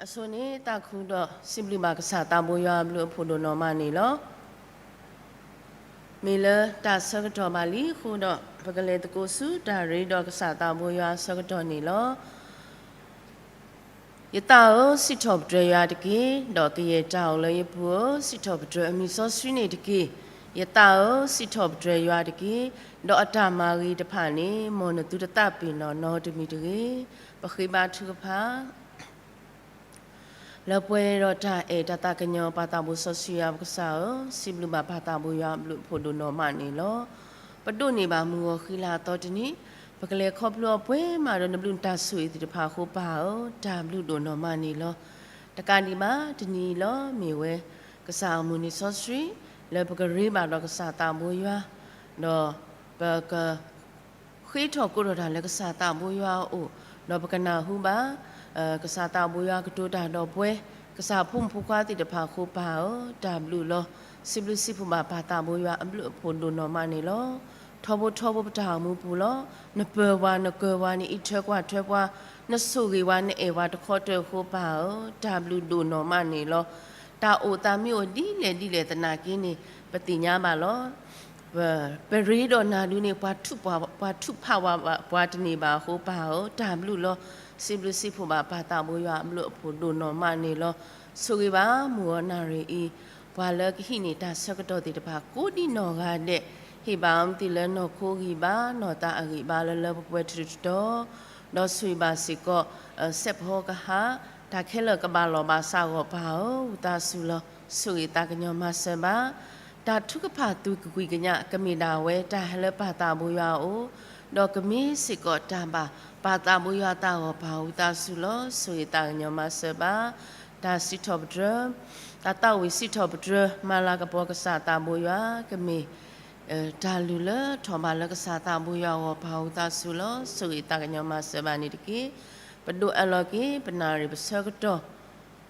အဆိန့ၣ် သးခုဒီးစံးဘျုးဘၣ်ကစၢ်သးဘိယွၤအဘျုးအဖှိၣ်ဒိၣ်နီၢ်မးန့ၣ်လီၤ. မ့ၢ်လၢတၢ်ဆၢကတီၢ်ဘၣ်လံအဃိဒီး ပကလဲၤသကိးဆူတၢ်ရ့ဒီးကစၢ်သးဘိယွၤအဆၢကတီၢ်န့ၣ်လီၤ. ယသးဧၢ, စံးထီၣ်ပတြၢၤယွၤတက့ၢ်, ဒီးကယဲၢ်တၢ်အိၣ်လၢယပူၤဧၢ, စံးထီၣ်ပတြၢၤအမံၤစီဆှံန့ၣ်တက့ၢ်. ယသးဧၢ, စံးထီၣ်ပတြၢၤယွၤတက့ၢ်, ဒီးအတၢ်မၤဂ့ၤတဖၣ်န့ၣ် မ်နသုတသးပ့ၤနီၣ်နီတမံၤတဂ့ၤ. ပဃ့ဘါထုကဖၣ် လၢပှဲၤဒီးတၢ်အဲၣ်တၢ်သးကညီၤပၢ်သးဘိစီဆှံယွၤပကစၢ်ဧၢ, စံးဘျုးဘၣ်ပၢ်သးဘိယွၤအဘျုးအဖှိၣ်ဒိၣ်နီၢ်မးန့ၣ်လီၤ. ပဒိးန့ၢ်ဘၣ်မုၢ်ဂီၤဃံလၤအသီတနံၤ, ပကလဲၤခီဖျိအီၤပှဲၤမးဒီးနဘျုးနတၢ်ဆိၣ်ဂ့ၤသ့ၣ်တဖၣ်အဃိပၢ်ဧၢ, တၢ်ဘျုးဒိၣ်နီၢ်မးန့ၣ်လီၤ. တကးဒံးဘၣ် တနံၤအံၤလီၤ မ့ၢ်ဝဲ ကစၢ်အမုၢ်နံၤစီဆှံ လၢပကရ့ဘၣ်ဒီးကစၢ်သးဘိယွၤ, ဒီးပက ဃ့ထီၣ်ကိးထီၣ်တၢ်လၢကစၢ်သးဘိယွၤအအိၣ်, ဒီးပကနၢ်ဟူဘၣ် ကစၢ်သးဘိယွၤကတိၤတၢ်ဒီးပှၤ, ကစၢ်ဖိမုၣ်ဖိခွါသ့ၣ်တဖၣ်အဃိပၢ်ဧၢ, တၢ်ဘျုးလီၤ. စံးဘျုးစံးဖှိၣ်ဘၣ်ပၢ်သးဘိယွၤအဘျုးအဖှိၣ်ဒိၣ်နီၢ်မးန့ၣ်လီၤ. ထီဘိထီဘိပတၢ်အိၣ်မူပူၤလီၤ. နပၢၤပှၤနကၢၤပှၤ နအံးထွဲကွၢ်ထွဲပှၤ, နဆိၣ်ဂ့ၤပှၤ နအဲၣ်ပှၤတခီတၢၢ်အဃိပၢ်ဧၢ, တၢ်ဘျုးဒိၣ်နီၢ်မးန့ၣ်လီၤ. တၢ်အိၣ်သးမ့ၢ်အိၣ်ဒ်လဲၣ်ဒ်လဲၣ်သနာ်က့န့ၣ် ပသ့ၣ်ညါဘၣ်လီၤ. ပရ့ဒီးနၤဒုန့ၣ် ပှၤထုးဖးဝဲပှၤတန့ၢ်ဘၣ်အဃိပၢ်ဧၢ, တၢ်ဘျုးလီၤ. စံးဘျုးစံးဖှိၣ်ဘၣ်ပၢ်သးဘိယွၤအဘျုးအဖှိၣ်ဒိၣ်နီၢ်မးန့ၣ်လီၤ. ဆိၣ်ဂ့ၤဘၣ်မုၢ်ဂီၤနၣ်ရံၣ်အံၤ ပှၤလၢကဟံးန့ၢ်တၢ်ဆၢကတီၢ်သ့ၣ်တဖၣ်ကိးဒံနီၢ်ဂၤဒဲး, ဟ့ၣ်ဘၣ်အီၤမ့ၢ်သ့ၣ်လၢနီၢ်ခိဂံၢ်ဘါ နီၢ်သးအဂံၢ်ဘါလၢလၢပှဲၤပှဲၤထီထီ, ဒီးဆိၣ်ဂ့ၤဘၣ်စ့ၢ်ကီး စဲးဖီကဟၣ် တၢ်ခဲလၢာ်ကဘၣ်လီၤဘၣ်စးဂီၢ်ပၢ်ဧၢ, ဝံသးစူၤလီၤ. ဆိၣ်ဂ့ၤသးကညီၤမၤစၢၤဘၣ် တၢ်ထုကဖၣ်သုးကွံာ်ကညး ကမ့ၢ်ဒၣ်ဝဲတၢ်ဟဲလၢပၢ်သးဘိယွၤအအိၣ်, ဒီးကမ့ၢ်စ့ၢ်ကီးတၢ်ဘၣ်ပၢ်သးဘိယွၤသးဂီၢ်ပၢ်ဧၢ, ဝံသးစူၤလီၤ. ဆိၣ်ဂ့ၤသးကညီၤမၤစၢၤဘၣ် တၢ်စံးထီၣ်ပတြၢၤ, တၢ်သးဝံၣ်စံးထီၣ်ပတြၢၤ မၤလၤကပီၤကစၢ်သးဘိယွၤ ကမ့ၢ် တၢ်လုၢ်လၢထီၣ်ဘးလၢကစၢ်သးဘိယွၤအဂီၢ်ပၢ်ဧၢ, ဝံသးစူၤလီၤ. ဆိၣ်ဂ့ၤသးကညီၤမၤစၢၤဘၣ်န့ၣ်တက့ၢ်. ပဒိးအၢၣ်လီၤက့ၤ ပနၣ်ရံၣ်ပဆၢကတီၢ်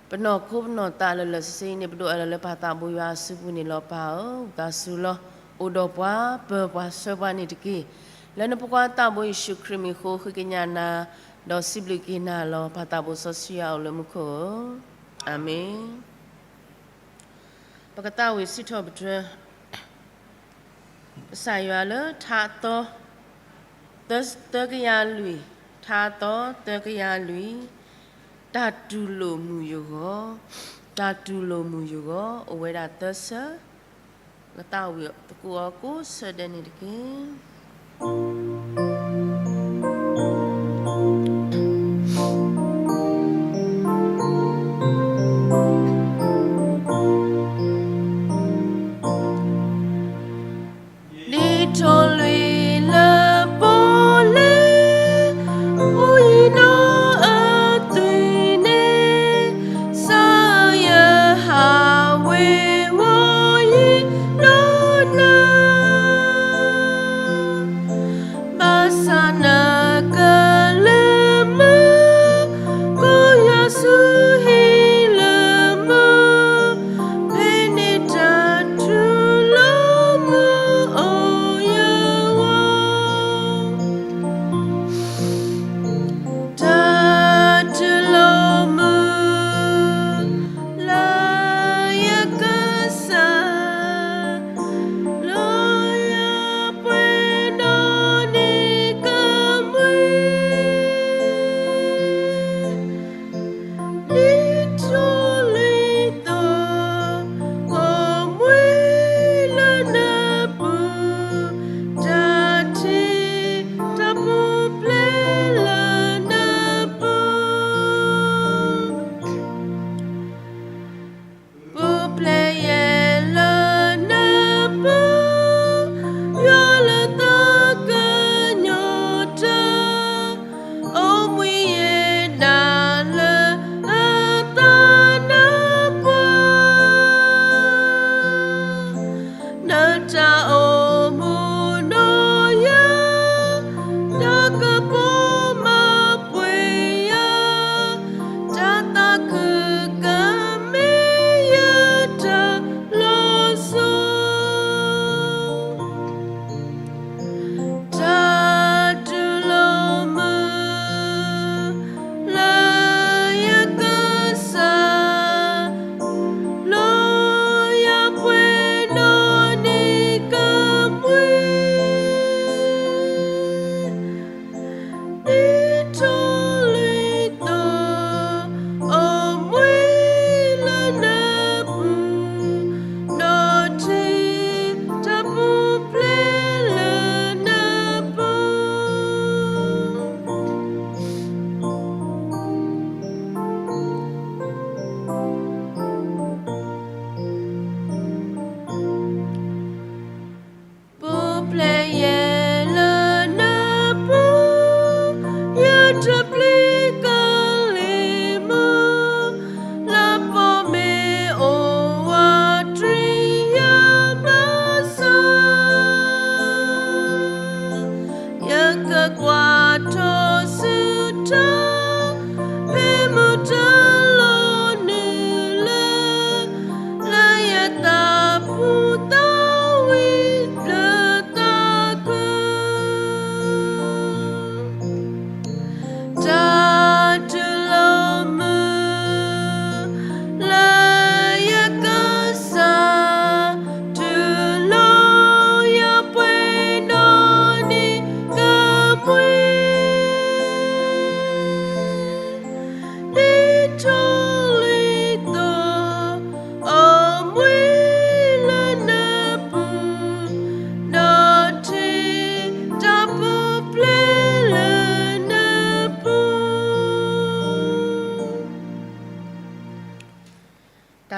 ပနီၢ်ခိပနီၢ်သးလၢလၢာ်ဆ့ဆ့အံၤန့ၣ် ပဒိးအၢၣ်လီၤလၢပၢ်သးဘိယွၤအစုပူၤန့ၣ်လီၤပၢ်ဧၢ, ဝံသးစူၤလီၤ. အိၣ်ဒီးပှၤ ပၢၤပှၤဆှၢပှၤန့ၣ်တက့ၢ်. လၢနဖိခွါသးဘိယ့ၣ်ၡူးခရံာ်မံၤအဃိ ဃ့ကညးနၤ ဒီးစံးဘျုးက့ၤနၤလီၤ. ပၢ်သးဘိစီဆှံယွၤအိၣ်လၢမူခိၣ်ဧၢ, အၤမ့ၣ်. ပကသးဝံၣ်စံးထီၣ်ပတြၢၤ ကစၢ်ယွၤလၢထါအသီ သၢကယၤလွံၢ်, ထါအသီ သၢကယၤလွံၢ်, တၢ်တူၢ်လိာ်မုာ်ယဂီၢ်, တၢ်တူၢ်လိာ်မုာ်ယဂီၢ် အိၣ်ဝဲဒၣ်သၢဆၢ, ကသးဝံၣ်သကိးအီၤကိးဆၢဒဲးန့ၣ်တက့ၢ်. ဒ်ထိၣ်လွံၢ်လၢပီၣ်လဲၣ် အိၣ်ယံၤနီၢ်အသွံၣ်န့ၣ်, ကစၢ်ယွၤဟးဝ့ၤဝီၤယံၤနီၢ်နီၢ်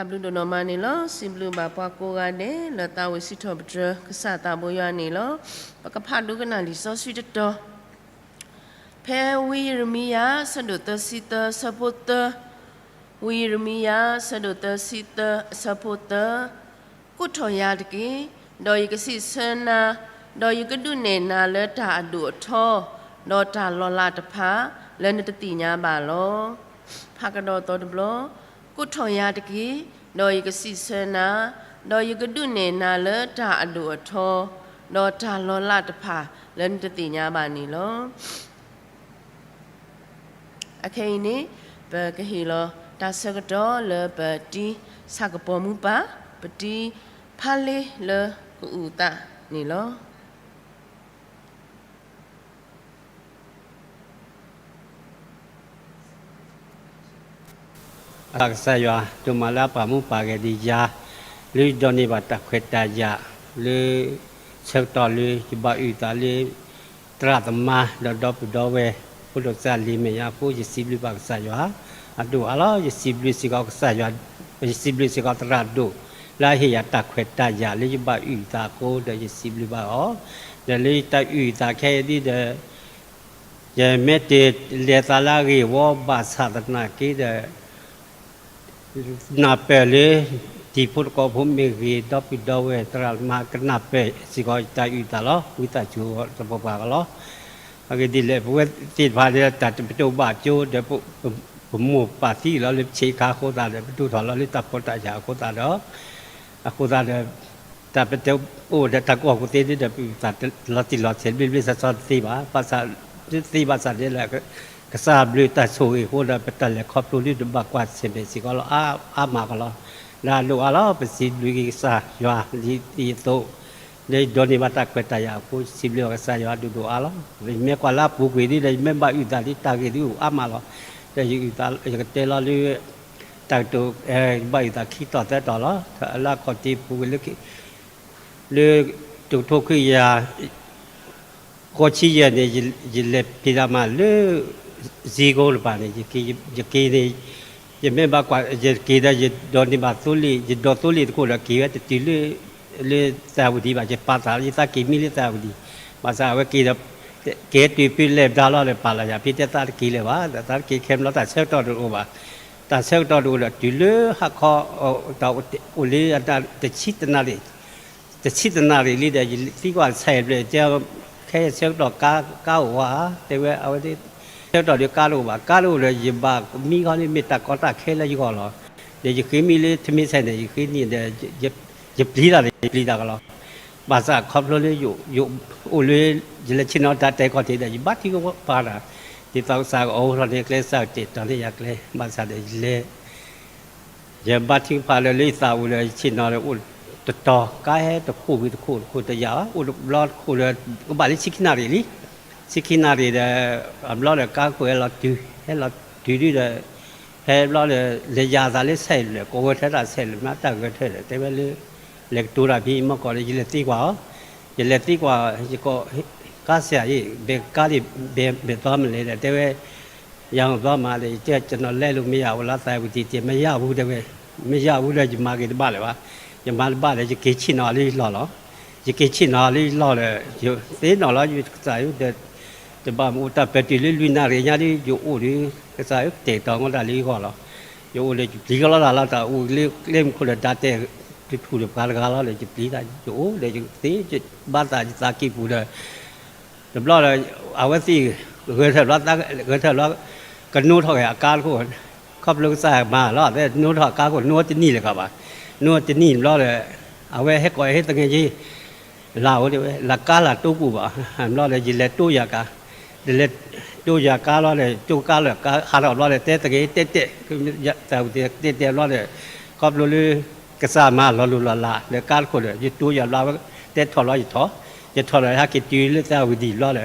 တၢ်ဘျုးဒိၣ်နီၢ်မးန့ၣ်လီၤ. စံးဘျုးဘၣ်ပှၤကိးဂၤဒဲး လၢသးဝံၣ်စံးထီၣ်ပတြၢၤကစၢ်သးဘိယွၤန့ၣ်လီၤ. ပကဖးဒိကနၣ်လံာ်စီဆှံတတီၤ ဖဲဝံယံးရမံယၤ ဆၢဒိၣ်သၢဆံသၢ အဆၢဖိသၢ, ဝံယံးရမံယၤ ဆၢဒိၣ်သၢဆံသၢ အဆၢဖိသၢ, ကိးထီၣ်ယၤတက့ၢ်, ဒီးယကစံးဆၢနၤ, ဒီးယကဒုးနဲၣ်နၤလၢတၢ်အဒိၣ်အထီ, ဒီးတၢ်လီၤလးတဖၣ် လၢနတသ့ၣ်ညါဘၣ်လီၤ. ဖးကဒီးသီတဘျီ, ကိးထီၣ်ယၤတက့ၢ်, ဒီးယကစံးဆၢနၤ, ဒီးယကဒုးနဲၣ်နၤလၢတၢ်အဒိၣ်အထီ, ဒီးတၢ်လီၤလးတဖၣ် လၢနတသ့ၣ်ညါဘၣ်န့ၣ်လီၤ. အခဲအံၤန့ၣ် ပကဟ့ၣ်လီၤတၢ်ဆၢကတီၢ်လၢပတံၤဆၣ်ကပီၤမူပၢ်, ပတံၤဖးလ့လၢကအုၣ်သးန့ၣ်လီၤ. အကစၢ်ယွၤ ဒိၣ်မးလၢအပာ်မူပာ်ဂဲၤဒံးယၤ လၢယဒိးန့ၢ်ဘၣ်တၢ်ခွဲးတၢ်ယာ် လၢဆၢကတီၢ်လၢယဘၣ်အုၣ်သးလၢ သရၣ်သမါ ဒီးဒီပုၢ်ဒီဝဲၢ် ဖိဒိၣ်စၢ်လံၤမဲာ်ညါအဃိ ယစံးဘျုးဘၣ်ကစၢ်ယွၤ အဒိၣ်အါလီၤ. ယစံးဘျုးစ့ၢ်ကီးကစၢ်ယွၤ, ယစံးဘျုးစ့ၢ်ကီးသရၣ်ဒိၣ် လၢအဟ့ၣ်ယၤတၢ်ခွဲးတၢ်ယာ်လၢယဘၣ်အုၣ်သးအဃိ ဒီးယစံးဘျုးဘၣ်အီၤ, ဒီးလၢယတၢ်အုၣ်သးခဲအံၤဒ်ဒီး ယမ့ၢ်တလဲၤသးလၢအဂ့ၢ်ဝီဘၣ်ဆၣ်သနာ်က့ဒီး နၢ်ပၢၢ်လၢ တံၤဖိသကိးဖိမ့ၢ်ဂ့ၤ, ဒီပုၢ်ဒီဝဲၢ်သရၣ်သမါ ကနၢ်ပၢၢ်စ့ၢ်ကီးတၢ်အုၣ်သးလီၤ. ဝံသးစူၤတပှၤပှၤကလီၤ. အဂ့ၢ်ဒ်လဲၣ် ပဝဲသ့ၣ်တဖၣ်န့ၣ် တၢ်တပတိၢ်ဘၣ်ကၠိဒီး ပမိၢ်ပၢ်သံလီၤလၢပဆ့းခါအဃိသတးဒီး ပဒိၣ်ထီၣ်လီၤလၢတၢ်ဖှီၣ်တၢ်ယာ်အဃိသတးဒီး အဃိသတးဒီး တၢ်ပတအိၣ်ဒီးတၢ်ကူၣ်ဘၣ်ကူၣ်သ့ဒ်ဒီး ပသးလီၤတံၢ်လီၤဆဲး ဘျ့ဘျ့ဆှီဆှီတသ့ဘၣ်. ဘၣ်ဆၣ် တသ့ဘၣ်ဆၣ်ဒ်လဲၣ် ကစၢ်ဘျုးတၢ်ဆိၣ်ဂ့ၤအဃိဒီး ပတၢ်လဲၤခီဖျိလၢတဘၣ်ကွၢ်ဆၢၣ်မဲာ်စ့ၢ်ကီးလီၤ. အါမးကလီၤ. လၢအဒိၣ်အါလီၤ ပစံးဘျုးက့ၤကစၢ်ယွၤ ဒ်အံၤအသိး လၢယဒိးန့ၢ်ဘၣ်တၢ်ခွဲးတၢ်ယာ်အဃိ စံးဘျုးကစၢ်ယွၤဒိၣ်ဒိၣ်အါလီၤ. ယမ့ၢ်ကွၢ်လၢအပူၤကွံာ်ဒ်ဒီး ယမ့ၢ်ဘၣ်အုၣ်သးဒ်တၢ်ဂ့ၢ်ဒ်အိၣ်အါမးလီၤ. ဒီးယကတဲလီၤလၢ တၢ်ကတိၤ ဘၣ်အုၣ်သးခံတီၤသၢတီၤလီၤ. လၢအခီၣ်ထံးပူၤကွံာ်လၢ လၢတကထိခွံကယၤ ဃိးဆံယဲၢ်န့ၣ် ယလဲၤဖံးတၢ်မၤလၢ စ့ကိတပၤန့ၣ် ယက့ၤန့ၣ် ယမ့ၢ်ဘၣ်ကွၢ် ယက့ၤဒီး ယဒိးန့ၢ်ဘၣ်သိလ့ၣ် ယဒိးသိလ့ၣ်တခိၣ်ဒီး က့ၤဝဲတတုၤလၢ လၢသရၣ်ဝံၤဒံးဘၣ် ယပာ်သးလၢယသးက့ၤမံလၢသရၣ်ဝံၤဒံး ဘၣ်ဆၣ်အဝဲက့ၤဒီး က့ၤတုၤဖဲလဲၤဘျါလီၤဒီး ပာ်လီၤယၤဖဲတဲ သးတက့ၤလၢၤဘၣ် သးတက့ၤခဲဘျီ တၢ်ဆၢကတီၢ်တအိၣ်ဘၣ် တၢ်ဆၢကတီၢ်တအိၣ်ဒီး တုၤလၢဟါခီ တၢ်အိၣ်လၢ တဆံတနၣ်ရံၣ် တဆံတနၣ်ရံၣ်လံဒီး ယသံကွၢ်ဆဲးဘျဲၣ်တဲ ခဲအံၤဆၢကတီၢ်ကါ ကါအိၣ်ဧါ တဲဝဲအဝဲ ဆၢကတီၢ်ဒီးကါတအိၣ်ဘၣ် ကါတအိၣ်ဒီး ယဘၣ်မံခီန့ၣ် မ့ၢ်တၢ်ကီတၢ်ခဲလၢယဂီၢ်လီၤ. ဒီးယဃ့မံလၢထမင်းဆိုင်န့ၣ် ယဃ့န့ၢ်ဒီး ယပျံၤတၢ်ဒီး ယပျံၤတၢ်ကလီၤ. ဘၣ်ဆၣ်ခီဖျိလၢ ယအိၣ်လၢ ယလဲၤဆ့ၣ်နီၤတၢ်တဲခီၣ်ထံးဒီး ယဘါထုကဖၣ်တၢ် ဒ်သိးကစၢ်ကအိးထီၣ်န့ၢ်ကျဲ ကစၢ်ကတဲာ်ကတီၤန့ၢ်ယၤကျဲ ဘၣ်ဆၣ်ဒီးယလဲၤ ယဘါထုကဖၣ်လၢ လၢယသးပူၤဒီး ယဆ့ၣ်နီၤဒီးအိၣ်တတီၤ ကါဟဲတခိၣ်ဝံၤတခိၣ်တခိၣ်တယာ်ဘၣ် အိၣ်တဘျီတခိၣ်ဒီး ကဘၣ်လၢဆံခံနၣ်ရံၣ်လံ. ဆံခံနၣ်ရံၣ်ဒီး အဘျီဒီးကါခိၣ်ဟဲလီၤတုၤ ဟဲလီၤတုၤဒုဒီး ဖဲဘျီဒီး လဲၤယၤသးလၢဆဲးလဲၣ် ကိးဝဲထဲတၢ်ဆဲးလဲၣ် မ့ၢ်တၢ်ဂဲၤထဲလဲၣ် တဲဝဲလၢ လဲၤကတိၤတၢ်ဖဲအံၤမီၢ်ကီးဒီး ယလဲၤသံကွၢ်အီၤ ယလဲၤသံကွၢ် ယကိး ကါဆရာ ဘယ်ကား ဘယ်သွားမလဲ တဲဝဲ ရန်ကုန်သွားမှာ တဲ့ ကျွန်တော်လဲလို့မရဘူးလား သရၣ်ဝတီ တဲ့ မရဘူး တဲ့ဝဲ မရဘူး တဲ့ ယမၤက့ၤတဘၣ်လၢၤဘၣ် ယမၤတဘၣ်လၢၤ ယက့ၤဆ့ၣ်နီၤလၢယလီၢ်လီၤ ယက့ၤဆ့ၣ်နီၤလၢယလီၢ်လၢ ယသ့ၣ်နီၣ်လီၤ ယကစၢ်ယွၤ တဘၣ်မ့ၢ်အိၣ်တၢ်ပတုာ်လၢလွံၢ်နၣ်ရံၣ်ညါဒီး ယအိၣ်ဒီး ကစၢ်ယွၤကတဲာ်ကတီၤကီးတၢ်လၢယဂီၢ်လီၤ ယအိၣ်ဒီး ယပျံၤကလီတၢ်လီၤ တၢ်အိၣ်လၢကျဲမုၢ်ခိၣ်ဒီး တၢ်တဲတထူၣ်ဒီးပှၤတဂၤလီၤဒီး ယပျံၤတၢ် ယအိၣ်ဒီး ယသ့ ယဘါသးယသးကံၢ်ပူၤဒီး တဘျီဒီး အဝဲသ့ၣ် ဂဲၤထၢၣ်ဘျီ ဂဲၤထၢၣ်ဘျီ ကနိးထီၣ်က့ၤအကါတခိၣ် ခီဖျိကစၢ်မၤလီၤ အဝဲနိးထီၣ်အကါခိၣ် နိးတနံၣ်လၢၤကီးဘၣ် နိးတနံၣ်ဘျီဒီး အဝဲဟဲကိးဟဲသငယ်ချင်း လၢအိၣ်ဒီးဝဲ လၢကါလၢတိၢ်ကူၣ်ဘၣ် ဘျီဒီး ယလဲၤတိၢ်ယၤကါ လဲၤတိၢ်ယၤကါလီၤဒီး တိၢ်ကါလၢကါဟးထီၣ်ဘျီဒီး တဲသငယ် တဲတဲ တဲတဲဘျီဒီး ခီဖျိလၢ ကစၢ်မၤလီၤလိၢ်လီၤလး လၢကါတခိၣ်ဒီး ယတိၢ်ယၤဘျီ တဲထီၣ်လီၤယထီၣ် ယထီၣ်ဒီး ဟဲက့ၤတုၤလၢသရၣ်ဝံၤဒံးဘျီဒီး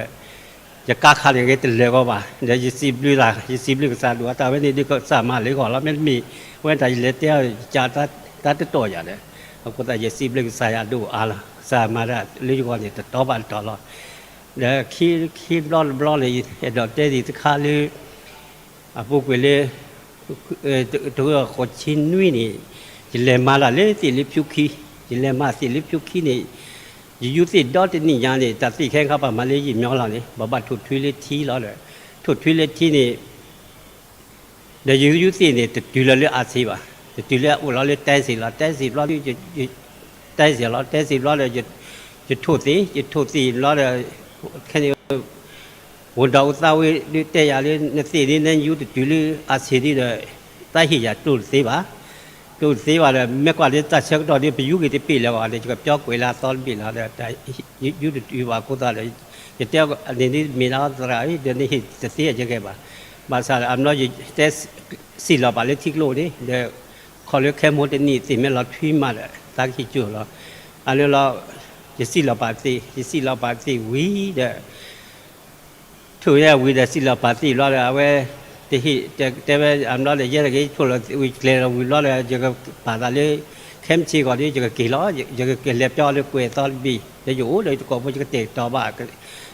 ယကါခါန့ၣ်ဂ့ၤတလၢာ်ကီးဘၣ် ဒီး ယစံးဘျုးတၢ် ယစံးဘျုးကစၢ်ဒိၣ်အတၢ်ဝဲန့ၣ် ဒ်ကစၢ်မၤလၢယဂီၢ်လီၤ မ့တမ့ၢ် ဝဲတၢ်ယလဲၤတဲအီၤ ယကးတၢ်တတီၢ်ယၤဒီး အဃိသတး ယစံးဘျုးကစၢ်ယွၤဒိၣ်အါလီၤ ကစၢ်မၤတၢ်လၢယဂီၢ်န့ၣ် တတီၤဘၣ်တတီၤလီၤ ဒီးခံဘျီတဘျီန့ၣ် အဲၣ်ဒိးတဲဒံးတခါလၢ အပူၤကွံာ်လၢ တကဃိးဆံနွံန့ၣ် ယလဲၤမၤတၢ်လၢသ့ၣ်လၢဖၠူခံ, ယလဲၤမၤသ့ၣ်လၢဖၠူခံန့ၣ်, ယယူသ့ၣ်ဒီတနံၣ်ညါန့ၣ် တၢ်သ့ၣ်ခဲခါပှၤမၤလၢယံာ်မီလီၤန့ၣ် ပဘၣ်ထိၣ်ထွံလၢထံလီၤဒီး, ထိၣ်ထွံလၢထံန့ၣ် ဒီးယယူသ့ၣ်န့ၣ် တတုၤလၢလၢအါဆံးဘၣ်, တတုၤလၢအအိၣ်လီၤလၢတဲစ့ၣ်လီၤ, တဲစ့ၣ်ဘျီဒီး, တဲစ့ၣ်လီၤ, တဲစ့ၣ်ဘျီဒီး, ယထိၣ်သ့ၣ်, ယထိၣ်သ့ၣ်ဘျီဒီး, ခဲန့ၣ် ဝိၤဒီးအိၣ်သးဝဲဒုးတဲယၤလၢ နသ့ၣ်ဒ်နယူတတုၤလၢအါဆံးဒ်ဒီး, သးဟ့ၣ်ယၤတိၢ်တသ့ဘၣ်, တိၢ်တသ့ဘၣ်ဒီး မ့ၢ်ကွၢ်ဒ်တၢ်ဆၢကတီၢ်ဒ်ပယူဂ့ၤတပ့ၢ်လၢၤဘၣ်ဒီး ယကပျီကွဲးလၢအသီတဘ့ၣ်လီၤဒီး, ယူတတုၤဘၣ်အဃိသတးဒီး, ယတဲန့ၣ်ဒ်မ့ၢ်လၢသရၣ်အံၤ ဒီးနဟ့ၣ်တသ့အယဲၢ်ကဲဘၣ်, ဘၣ်ဆၣ်ဒီးအဘျီယတဲ စံၣ်လီၤပာ်လၢထံကျိန့ၣ် ဒီး ခီလၢခဲမိၢ်တနံၣ်သ့ၣ်မ့ၢ်လီၤထွံမးဒီး သးကဟ့ၣ်ကၠိလီၤ, အန့ၣ်လီၤ, ယစံၣ်လီၤပာ်သ့ၣ်, ယစံၣ်လီၤပာ်သ့ၣ်ဝံၤဒီး ထိၣ်ယဲဝံၤဒီး စံၣ်လီၤပာ်သ့ၣ်ဘျီဒီး အဝဲ တဟ့ၣ်တဲဝဲအဘျီဒီး ယဲတဂ့ၤ ထိၣ်လီၤဝံၤကျဲၤလီၤဝံၤဘျီဒီး ယကပာ်သးလၢ ခဲမုၢ်ဆ့ၣ်ဂီၤဒီး ယကက့ၤလီၤ, ယကက့ၤလဲၤပျီလၢကွဲးသီတဘ့ၣ် ဒီးယအိၣ်ဒီးယတကိးဖိ ယကတဲာ်ကတီၤဘၣ်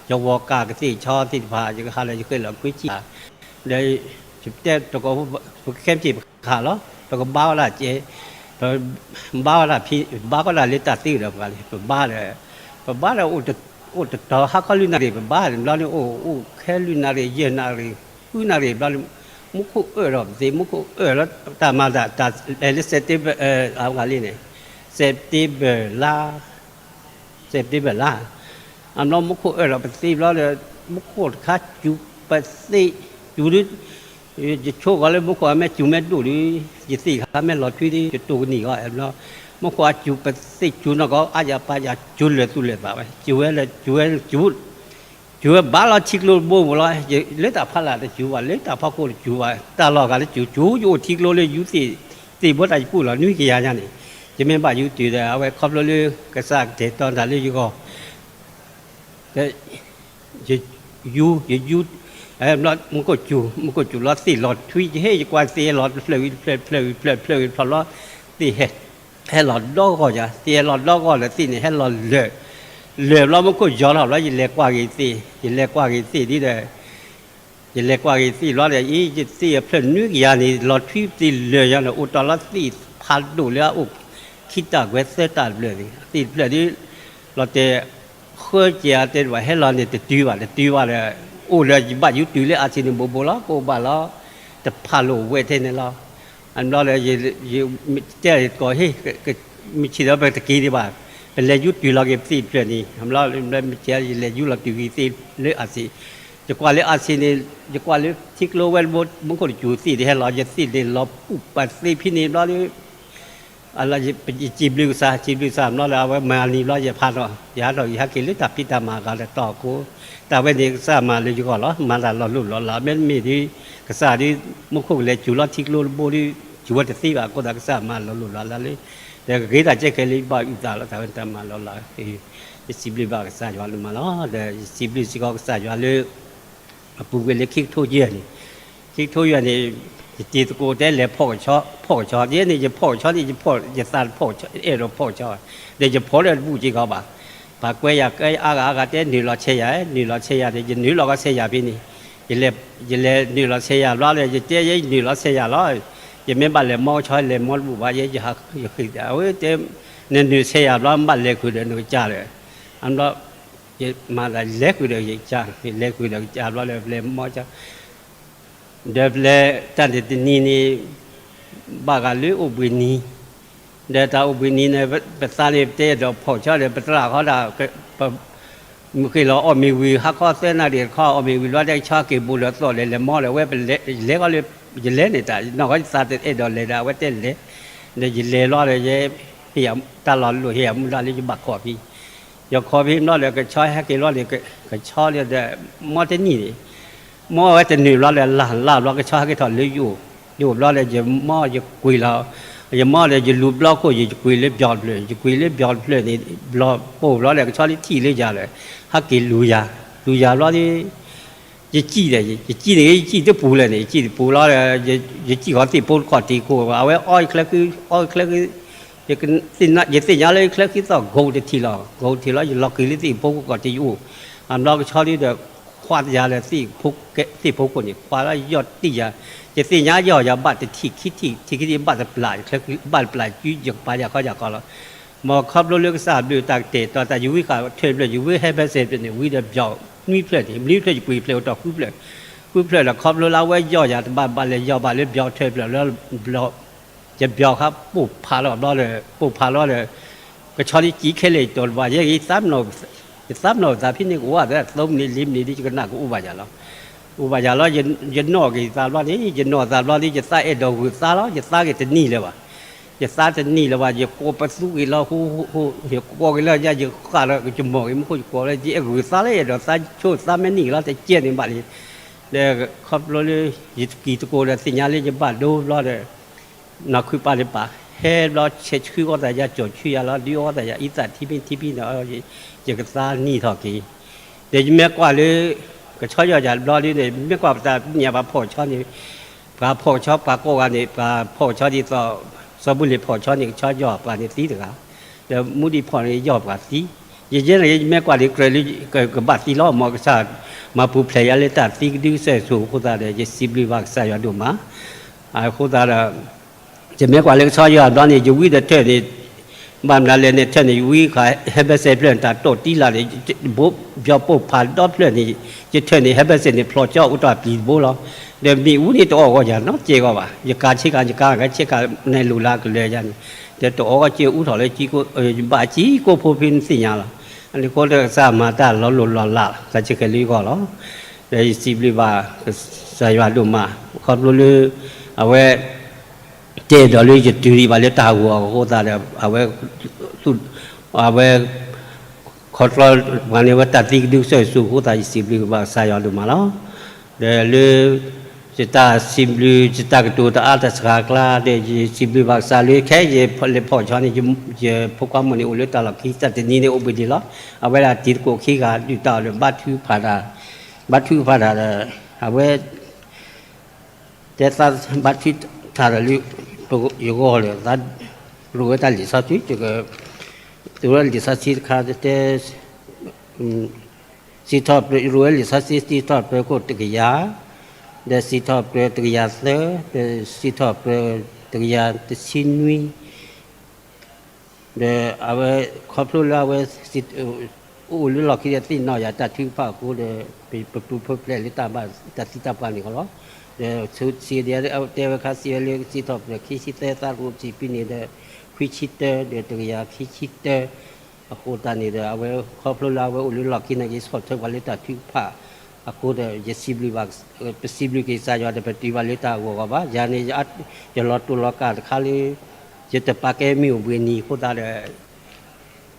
ယဝီၤကၢ်ကသ့ၣ်ဆီသ့ၣ်တဖၣ် ယကဟးလီၤယဃ့လီၤကွ့ကံၣ် ဒီး ယတဲတကိးဖိ ပခဲမုၢ်ဆ့ၣ်ပကဟးလီၤ ပကဘါဝဲဒၣ်ကဲ ပဘါဝဲဒၣ်ဖံ ဘါဝဲဒၣ်လၢတၢ်သ့ဒီးပှၤလံ ပဘါဒီး ပဘါဒီး အိၣ်တတီၤဟါခီလွံၢ်နၣ်ရံၣ် ပဘါဘျီန့ၣ် အိၣ်အိၣ်ခဲလွံၢ်နၣ်ရံၣ် ယဲၢ်နၣ်ရံၣ် ဃုနၣ်ရံၣ်ဘျီန့ၣ် မူခိၣ်အၢၣ်ဒီးပသ့ မူခိၣ်အၢၣ်လီၤ တၢ်မၤတၢ်တၢ်လၢ September အဝဲလံန့ၣ် September လါ September လါ အဘျီမူခိၣ်အၢၣ်ဒီးပသ့ဘျီဒီး မူခိၣ်တခါစူၤပသ့ စူၤဒုး ယဆိကီၤလၢမူခိၣ်အမ့ၢ်စူၤမ့ၢ်ဒိၣ်ဒီး ယသ့ၣ်ခါမ့ၢ်လီၤထွံဒီး ယတိၢ်ကနံၣ်ဂီၢ်ဘျီ မူခိၣ်အစူၤပသ့စူၤနီၢ်ကီး အါယၤပာ်ယၤ စူၤလၢာ်သူၣ်လၢာ်သးဝဲ စူၤဝဲလၢစူၤဝဲလၢစူၤ စူၤဝဲဘၣ်လီၤထံကျိတဘိဘိလီၤ လၢတၢ်ဖးလၢ်တစူၤဘၣ် လၢတၢ်ဖီခိၣ်တစူၤဘၣ် တၢ်လီၢ်ဂၤလၢစူၤ စူၤယအိၣ်ထံကျိလၢယူသ့ၣ် သ့ၣ်ဘိတၢ်ယပူၤလီၤ နွံကယၤညါန့ၣ် ယမ့ၢ်ဘၣ်ယူတုၤဒီး အဝဲခီဖျိလၢ ကစၢ်ကတဲာ်ကတီၤတၢ်လၢယဂီၢ် ယယူ ယယူ မူခိၣ်စူၤ မူခိၣ်စူၤလီၤသ့ၣ်လီၤထွံ ယဟ့ၣ်ယကွၢ်သ့ၣ်ဟဲလီၤတဖျၢၣ်ဝံၤတဖျၢၣ် တဖျၢၣ်ဝံၤတဖျၢၣ် တဖျၢၣ်ဝံၤတဖျၢၣ်ဘျီ သ့ၣ်ဟဲ ဟဲလီၤဒီဂီၢ်ယၤ သ့ၣ်ဟဲလီၤဒီဂီၢ်ဒီးသ့ၣ်န့ၣ် ဟဲလီၤလၢာ် လၢာ်ဘျီမူခိၣ်ယီၤထီၣ်ဘျီ ယလဲၤကွၢ်က့ၤသ့ၣ် ယလဲၤကွၢ်က့ၤသ့ၣ်ဒ်ဒီး ယလဲၤကွၢ်က့ၤသ့ၣ်ဘျီဒီး အံၤ ယသ့ၣ်အဖျၢၣ်နွံကယၤန့ၣ် လီၤထွံသ့ၣ်လၢာ်ယၤန့ၣ် အိၣ်တီၢ်လီၤသ့ၣ်ဖးဒိၣ်လၢအအိၣ် ခံတၢ်ကွဲးသၢတၢ်တဖျၢၣ်န့ၣ် သ့ၣ်တဖျၢၣ်ဒ် လီၤတဲာ် ဃၢက့ၤအတဲဘၣ်ဟဲလီၤန့ၣ် တတုၤဘၣ် တတုၤဘၣ်ဒီး အိၣ်လၢယဘၣ်ယူတုၤလၢအါဆံးန့ၣ်ဘိဘိလီၤ ကအိၣ်ဘၣ်လီၤ တဖးလိာ်ဝဲထဲန့ၣ်လီၤ အဘျီဒီး ယတဲတကိးဟ့ၣ် မုၢ်ဆ့ၣ်ဒီးပတက့ၤဒံးဘၣ် ပလဲၤယူတုၤလီၤက့ၤပသ့ၣ်တဖျၢၣ်န့ၣ် အဘျီမုၢ်ဆ့ၣ် ယလဲၤယူလီၤတုၤက့ၤသ့ၣ်လၢအါဆံး ယကွၢ်လၢအါဆံးန့ၣ် ယကွၢ်လၢထံကျိဝဲတဘိ မူခိၣ်တစူၤသ့ၣ်တဟဲလီၤ ယသ့ၣ်န့ၣ်လီၤပူၤပာ်သ့ဖဲန့ၣ်ဘျီဒီး ယစံးဘျုးကစၢ် စံးဘျုးကစၢ်ဘျီလၢအဝဲမၤန့ၢ်ဘျီ ယဖးထီၣ် ယဟးထီၣ် ယဟဲက့ၤလၢတၢ်ဖံးတၢ်မၤအဂၤတတီၤအဃိ တၢ်ဝဲန့ၣ်ကစၢ်မၤလၢယဂီၢ်လီၤ မၤတၢ်လီၤလိၢ်လီၤလး မ့တမ့ၢ်ဒ် ကစၢ်ဒ် မူခိၣ်ကလဲၤစူၤလီၤထံကျိတဘိဒီး စူၤဝဲတသ့ဘၣ် အဃိသတးကစၢ်မၤလီၤလိၢ်လီၤလးလၢ ဒီးကဂ့ၤတၢ်ကဲခဲလၢယဘၣ်အုၣ်သးလီၤ တၢ်ဝဲတၢ်မၤလီၤလး ယစံးဘျုးဘၣ်ကစၢ်ယွၤလၢမၤလီၤ ဒီးယစံးဘျုးစ့ၢ်ကီးကစၢ်ယွၤလၢ အပူၤကွံာ်လၢခံကထိယဲၢ်န့ၣ် ခံကထိယဲၢ်န့ၣ် ယတံၤသကိးတဲလဲၤဖီၣ်ကဆီ ဖီၣ်ကဆီ ယဲန့ၣ် ယဖီၣ်ကဆီန့ၣ် ယဖီၣ် ယသးတဖီၣ်ကဆီ အဲၣ်ဒိးဖီၣ်ကဆီ ဒီးယဖီၣ်လၢတဘူၣ်စ့ၢ်ကီးဘၣ် ပှၤကွဲယၤကဲအါဂၤအါဂၤတဲနုာ်လီၤဆဲးယၤ နုာ်လီၤဆဲးယၤဒီး ယနုာ်လီၤကီးဆဲးယၤဖဲန့ၣ် ယလဲၤနုာ်လီၤဆဲးယၤဘျီဒီး ယတဲယဲယနုာ်လီၤဆဲးယၤလီၤ ယမ့ၢ်ဘၣ်လဲၤမီကဆီ လဲၤမီတဘူၣ်ဘၣ် ယဲယဟးဃ့ အဝဲတဲ နနုာ်ဆဲးယၤဘျီ ဘၣ်လဲၤဃုာ်ဒီးနကစၢ်ဒီး အဘျီ ယမၤသးလဲၤဃုာ်ဒီးယကစၢ် လဲၤဃုာ်ဒီးကစၢ်ဘျီဒီး ပလဲၤမီကဆီ ဒီးပလဲၤတၢ်န့ၣ်တနံၤန့ၣ် ဘၣ်ဂၤလၢအိၣ်ဘှံးနံၤ ဒီးတၢ်အိၣ်ဘှံးနံၤန့ၣ် ပသးန့ၣ် ပတဲဒီးဖီၣ်ဆီဒီး ပသရၣ်ဃီဒၣ် မုၢ်ဃ့ၢ်လီၤအီၣ်မ့ၤဝံၤ ဟါခီသၢနၣ်ရံၣ်တခီ အီၣ်မ့ၤဝံၤလီၤ တဲကဆီက့ၤဘိးဒီးသိးလဲၤ လဲၤမီဒီး အဝဲပလဲၤ လဲၤဃီလၢ ယလဲၤန့ၣ်တၢ် နီၢ်ဃီယသးတအဲၣ်ဒိးလဲၤဒီး အဝဲတဲလဲၤ ဒီးယလဲၤလီၤဒီး ယဟ့ၣ်တၢ်လီၤလိၣ်ဟ့ၣ်အမူဒါလၢယဘၣ်ခိးဖဲ ယခိးဖဲဘျီဒီး ကဆီဟဲက့ၤလီၤဒီး ကဆီဒီး မီတနံၣ်န့ၣ် မီဝဲတနံၣ်ဘျီဒီး လၢ်လၢ်ဘျီ ကဆီဟဲက့ၤထီၣ်လၢယအိၣ် ယအိၣ်ဘျီဒီး ယမီယကွံာ်လီၤ ယမီဒီး ယလူၤဘျီခိၣ် ယကွံာ်လၢဘျီတဖျၢၣ် ယကွံာ်လၢဘျီတဖျၢၣ်န့ၣ် ဘျီပိၢ်ဘျီဒီး ကဆီလၢထံၣ်လၢယၤဒီး ဟဲက့ၤလူၤယၤ လူၤယၤဘျီဒီး ယစံၣ်ဒီး ယစံၣ်န့ၣ် ယစံၣ်တပူၤလဲၣ်န့ၣ် ယစံၣ်တပူၤလီၤဒီး ယစံၣ်ဃီသ့ၣ်ဖိတခီၣ်ထံးခိၣ် အဝဲအီယချၢဃံ အီယချၢဃံ ယသ့ၣ်ညါလၢယချၢဃံသီၣ် ဂိၢ်တထံၣ်လီၤ ဂိၢ်ထံၣ်လီၤ ယလီၤက့ၤလၢသ့ၣ်ဖိခိၣ်ခီၣ်ထံးယအိၣ် အဘျီကဆီဒုဒီး ခွါတယၤလၢ သ့ၣ်ဖိခိၣ်န့ၣ် ခွါလၢယီၢ်တံၢ်ယၤ, ယသ့ၣ်ညါယီၢ်ယၤဘၣ်တထံၣ်ခံထံၣ် ထံၣ်ခံထံၣ်ဘၣ်တပျၢ်, ဘၣ်တပျၢ်ကု ယကပာ်ယၤခီယၤကီလီၤ. မ်ခီဖျိလၢကစၢ်ဘျုးတၢ်ကတဲာ်ကတီၤတၢ် ယဝံခးထၢၣ်ဖျၢၣ် ယဝံဟဲဘဲစဲးဖျၢၣ်န့ၣ် ဝံဒီးဘျီၣ်နွံဖျၢၣ်န့ၣ် နွံဖျၢၣ်ယပှ့ၤဖျၢၣ်အိၣ်တီၢ်ဃုဖျၢၣ်, ဃုဖျၢၣ်ဒီး ခီဖျိလၢအဝဲယီၢ်ယၤတဘၣ်ဘၣ်လဲၤယီၢ်ဘၣ်လၢ ဘျီၣ်ထၢၣ်ဖျၢၣ်လၢ ဘျီၣ် ယဘျီၣ်ခါပိၢ်ဖးလီၤဘျီဒီး ပိၢ်ဖးလီၤဒီး ကဆီဒ်ကံခဲလၢာ်ယတီၤတဘၣ် ယဲယသးပနီၣ်, ယသးပနီၣ်သးဖဲန့ၣ်ကအိၣ်သး သၢမံးနံး လံမံးနံးဒ်ယကနၣ်ကအိၣ်ဘၣ်ယၤလီၤ. အိၣ်ဘၣ်ယၤလီၤ, ယနီၣ်က့ၤယသးဘျီန့ၣ် ယနီၣ်သးဘျီဒ် ယသးအဲၣ်ဒိးဂုာ်သးလီၤ, ယသးက့ၤတနံၣ်လၢၤဘၣ်. ယသးတနံၣ်လၢၤဘၣ် ယကိးပသူက့ၤလီၤ ယကိးက့ၤလၢညါ ယဃၣ်လီၤ ယမိၢ်က့ၤမူခိၣ် ယကိးလၢ ယအဲၣ်ဂုာ်သးလၢအဲၣ်ဒိးသးဆိသးမဲနံၣ်က့ၤလီၤ တကဲန့ၣ်ဘၣ်လံ. ဒီးခီဖျိလၢ ယကံၢ်တကိးဒီးသ့ၣ်ညါလၢယဘၣ်ဒိဘျီဒီး နီၢ်ခုပာ်လၢပာ် ဟဲဘျီဆဲးဆှံအီၣ်သးယၤ ကၠီၤဆှံယၤလီၤ ဒုးအီၣ်သးယၤ အံသးထံဖံထံဖံန့ၣ် ယကသးနံၣ်ထီၣ်က့ၤ. ဒီးယမ့ၢ်ကွၢ်လၢ ကဆီယီၢ်ယၤဘျီဒ်န့ၣ် မ့ၢ်ကွၢ်ပတၢ်ပညၣ်ပှၤဖီၣ်ကဆီန့ၣ် ပှၤဖီၣ်ကဆီ ပှၤကိးဂၤန့ၣ် ပှၤဖီၣ်ကဆီဒ်သိး စီၤဘူၣ်လ့ၣ်ဖီၣ်ကဆီန့ၣ် ကဆီယီၢ်ပှၤန့ၣ်သံတဂၤ, ဒီးမူဒံးဖီၣ်န့ၣ်ယီၢ်ပှၤသံ. ယယဲန့ၣ် ယမ့ၢ်ကွၢ်လံကြၢးလၢ ကဘၣ်သံလီၤ မ်ကစၢ် မၤပူၤဖျဲးယၤလၢတၢ်သံကဒုကစၢၢ်ဆူၣ်အဃိသတးဒီး ယစံးဘျုးဘၣ်ကစၢ်ယွၤဒိၣ်မး. အဃိသတးဒီး ယမ့ၢ်ကွၢ်လၢကဆီယီၢ်ဘျီန့ၣ် ယဝံဒီးထၢၣ်န့ၣ် ဘၣ်မနုၤလဲၣ်န့ၣ် ထၢၣ်န့ၣ် ယဝံခးဟဲဘဲစဲးဖျၢၣ်န့ၣ် တၢ်တိာ်တံၢ်လၢ်န့ၣ် ဘိဘျီပိၢ်ဖးဒီဖျၢၣ်န့ၣ် ယထၢၣ်န့ၣ် ဟဲဘဲစဲးန့ၣ် ဖျိးကၠီအိၣ်တ့ၢ်ပျံၤတဘိလီၤ. ဒီးမ့ၣ်အူန့ၣ်တအီၣ်ဂီၢ်ယၤနီတစဲးဂီၢ်ဘၣ်. ယကၤဆ့ကၤ ယကၤဂၤဆ့ကၤ နဲၣ်လိၣ်လၢကလၢၤယၤန့ၣ် ဒီးတအီၣ်ဂီၢ်ကၠီအူထီၣ်လၢ ယဘၣ်စံၣ်ကိၣ်ဖိဖဲနသ့ၣ်ညါလီၤ. အန့ၣ်အဃိဒီးကစၢ်မၤတၢ်လီၤလိၢ်လီၤလး သးဆံးဃဲၤလၢယဂီၢ်လီၤ. ဒီးယစံးဘျုးဘၣ်ကစၢ်ယွၤဒိၣ်မး ခီဖျိလၢ အဝဲ တဲဒီးလၢယတုၤဒံးဘၣ်လၢတၢ်ဟးဂီၤအဃိသတးဒီး အဝဲ အဝဲ ခီဖျိပှၤန့ၣ် အဝဲတၢ်သံကဒုကစၢၢ်ဆူၣ်အဃိသတး ယစံးဘျုးဘၣ်ကစၢ်ယွၤဒိၣ်မးလီၤ. ဒီးလၢ ယတၢ်စံးဘျုး ယတၢ်ကတိၤတအါတစှၤအကျါ ဒီးယစံးဘျုးဘၣ်ကစၢ်လၢခဲအံၤ ယလဲၤဖီၣ်ကဆီန့ၣ် ယဖိခွါမုၣ်န့ၣ်အိၣ်လၢတၢ်လီၢ်ခံ တၢ်တနံၤန့ၣ်အိၣ်ဘှံးဒံးလီၤ. အဝဲဒၣ်တံၤသကိးခံဂၤဒုၣ်တၢ်အီၤဒီး ဘါထုကဖၣ်တၢ်, ဘါထုကဖၣ်တၢ်ဒီး အဝဲ တဲသးဘါထုကဖၣ်တၢ်ဒီးလၢ ယဂီၢ်ဒီး ရိးဝဲတၢ်လံာ်စီဆှံ ယက ရိးဝဲလံာ်စီဆှံတခါတဲ စံးထီၣ်ပတြၢၤ ရိးဝဲလံာ်စီဆှံ စံးထီၣ်ပတြၢၤခိၣ်တကယၤ, ဒီးစံးထီၣ်ပတြၢၤတကယၤသၢ, ဒီးစံးထီၣ်ပတြၢၤတကယၤတဆံနွံ ဒီးအဝဲ ခီဖျိလၢအဝဲ အိၣ်လၢလီၢ်ခံဒီးသ့ၣ်နီၣ်ယၤတၢ်ထုကဖၣ်အဃိဒီး ပပူၤဖျဲးလၢတၢ်သံတၢ်ပှၢ်န့ၣ်လီၤ. ဒီးစံးဒ် တဲဝဲခါစံးဝဲလၢစံးထီၣ်ပတြၢၤခံဆံသၢ သးရူးဆံးပံန့ၣ်ဒီး ခွံဆံတၢ ဒီးတကယၤခံဆံတၢ အဃိသတးန့ၣ်ဒီး အဝဲခီဖျိလၢအဝဲအိၣ်လၢလီၢ်ခံန့ၣ်က့ၤ ဆီၣ်ထွဲပှၤလၢတၢ်ထုကဖၣ်အဃိဒီး ယစံးဘျုးဘၣ် ပစံးဘျုးက့ၤကစၢ်ယွၤဒီး ပတုၤဘၣ်လၢတၢ်ဂီၤဂီၤဘၣ်. ယၤန့ၣ် ယလီၤတိၢ်လီၤကၢ်တခါလၢ ယတပာ်ကဲမုၢ်အိၣ်ဘှံးနံၤအဃိသတး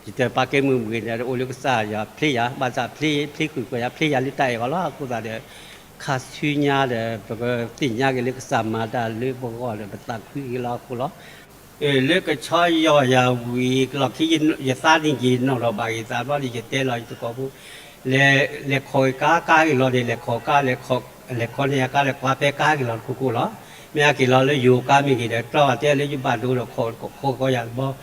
ဒီး ယတပာ်ကဲမုၢ်အိၣ်ဘှံးနံၤဒီး အိၣ်လၢကစၢ်ယွၤဖျ့ယၤ ဘၣ်ဆၣ်ဖျ့ ဖျ့ဃုာ်ဃီယၤ ဖျ့ယၤလၢတၢ်အဲၣ်ဂီၢ်လီၤ. အဃိသတးဒီး ခါဆူညါဒီး ပကသ့ၣ်ညါက့ၤလၢကစၢ်မၤတၢ်လၢပဂီၢ်ဒီး ပသးခုက့ၤလီၤအဃိလီၤ. လၢကဆီယီၢ်ယၤဝံၤ လီၢ်ခံ ယသးနံၣ်က့ၤနီၣ်ထီၣ်ဘၣ်က့ၤသးဘျီဒီး ယတဲလီၤယသကိးဖိ လဲၤ လဲၤခိးက့ၤကါ ကါက့ၤလီၤဒီး လဲၤခိးကါ လဲၤခိးန့ၢ်ယၤကါဒီး ကွၢ်ဖဲကါက့ၤလီၤတကိးကိးလီၤ. မ့ၢ်ဟဲက့ၤလီၤလၢယိၤကါမ့ၢ်ဂ့ၤဒီး တြီဘၣ်တဲလၢယဘၣ်ဒိဒီး ခိးကီယၤတဘျီ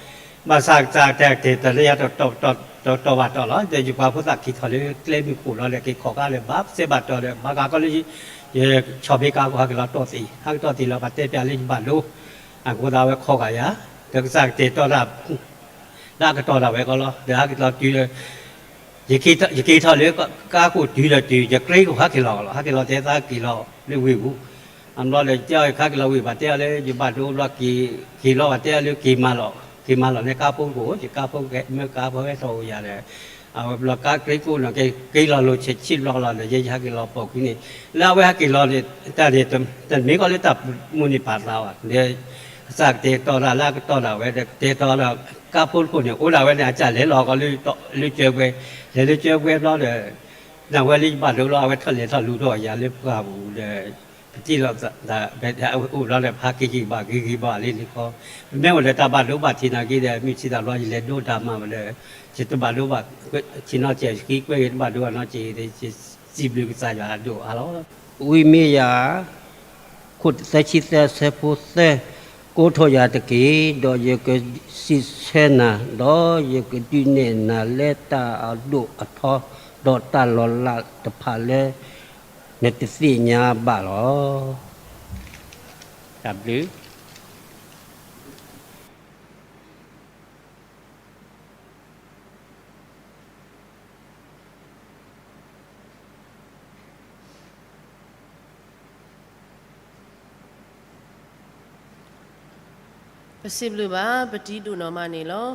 ဘၣ်ဆၣ်ကစၢ်တဲတၢ်တယၤ တတီၢ်ဘၣ်တီၢ်လီၤ. ဒီးယပှၤဖိသၣ်က့ၤထီၣ်လၢကျဲမုၢ်ခိၣ်လီၤဒီး က့ၤခိးကါလၢဘၣ်စဲဘၣ်တီၢ်ဒီး ဘၣ်ကးကီလၢ ယဆီၣ်ဖဲကါကီ ဟဲက့ၤလီၤတီၢ်သ့ၣ် ဟဲက့ၤတီၢ်သ့ၣ်လီၤ ပှၤတဲပျးလၢယဘၣ်ဒိ အဃိသတးဝဲခိးကါယၤ ဒီးကစၢ်ကတဲာ်ကတီၤတၢ် လၢအကတီၢ်ဒၣ်ဝဲကီးလီၤ. ဒီးဟဲက့ၤလီၤတုၤဒီး ယက့ၤထီၣ်လၢကါခိၣ်တုၤဒီးတုၤ ယကြ့ကဟဲက့ၤလီၤလီၤ. ဟဲက့ၤလီၤတဲသးက့ၤလီၤလၢဝ့ၢ်ပူၤ အဘျီဒီး တဲအီၤယကဟဲက့ၤလီၤဝ့ၢ်ဘၣ် တဲအီၤလၢယဘၣ်ဒိဘျီ က့ၤလီၤဘၣ် တဲအီၤလၢက့ၤမၤလီၤ က့ၤမၤလီၤန့ၣ်ကါဖိတခိၣ် ယကါဖိမ့ၢ်ကါဖိဟဲထီၣ်အိၣ်ယၤဒီး အဝဲဘျီကါကြ့ကိၣ်နီၢ်က့ၤ က့ၤလီၤလိာ်ဆဲးဆံးဘျီလီၤဒီး ယဲယဟဲက့ၤလီၤပိာ်ကွံာ်န့ၣ် လၢအဝဲဟဲက့ၤလီၤန့ၣ် တၢ်န့ၣ် တမ့ၢ်ကီးလၢတၢ်မုၢ်န့ၢ်ပာ်သးဘၣ်ဒီး ကစၢ်ကတဲာ်ကတီၤတၢ်လၢအကတီၢ်ဒၣ်ဝဲဒီး ကတဲာ်ကတီၤဒီး ကါဖိတခိၣ်န့ၣ် အိၣ်ဒၣ်ဝဲန့ၣ် အကစၢ်လဲၤလီၤကီးလၢကၠၢၤပှဲၤ လဲၤလၢကၠၢၤပှဲၤဘျီဒီး နဝဲလၢယဘၣ်ဒိလီၤ အဝဲထီၣ်လဲၤထီၣ်လူၤထီၣ်ယၤလၢပှၢ်ပူၤဒီး ပတံၢ်လီၤသး အိၣ်ဘျီဒီး ပဟးက့ၤက့ၤဘၣ်က့ၤက့ၤဘၣ်လံန့ၣ်ခီ ပမ့ၢ်အိၣ်ဒီးတၢ်ဘၣ်ဒိဘၣ်ထံးနာ်က့ဒီး မုၢ်ဆံးတၢ်ဘျီ ယလဲၤဒိတၢ်မၤဘၣ်ဒီး ယတဘၣ်ဒိဘၣ်ထံးနီတစဲး ယဃ့ကွဲက့ၤတဘၣ်ဒိဘၣ်နီတစဲး ယစံးဘျုးကစၢ်ယွၤဒိၣ်အါလီၤ. ဝံမ့ယၤ ခိၣ်သၢဆံသၢဆၢဖိသၢ, ကိးထီၣ်ယၤတက့ၢ်, ဒီးယကစံးဆၢနၤ, ဒီးယကဒုးနဲၣ်နၤလၢတၢ်အဒိၣ်အထီ ဒီးတၢ်လီၤလးတဖၣ်လၢ နတသ့ၣ်ညါဘၣ်လီၤ. တၢ်ဘျုး ပစံးဘျုးဘၣ် ပတံၤဒိၣ်နီၢ်မးန့ၣ်လီၤ.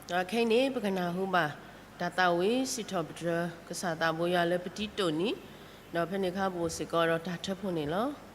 ဒီးခဲအံၤန့ၣ် ပကနၢ်ဟူဘၣ် တၢ်သးဝံၣ်စံးထီၣ်ပတြၢၤကစၢ်သးဘိယွၤလၢပတံၤဒိၣ်န့ၣ်, ဒီးဖဲန့ၣ်အခါပအိၣ်စ့ၢ်ကီးဒီးတၢ်ထၢဖှိၣ်န့ၣ်လီၤ.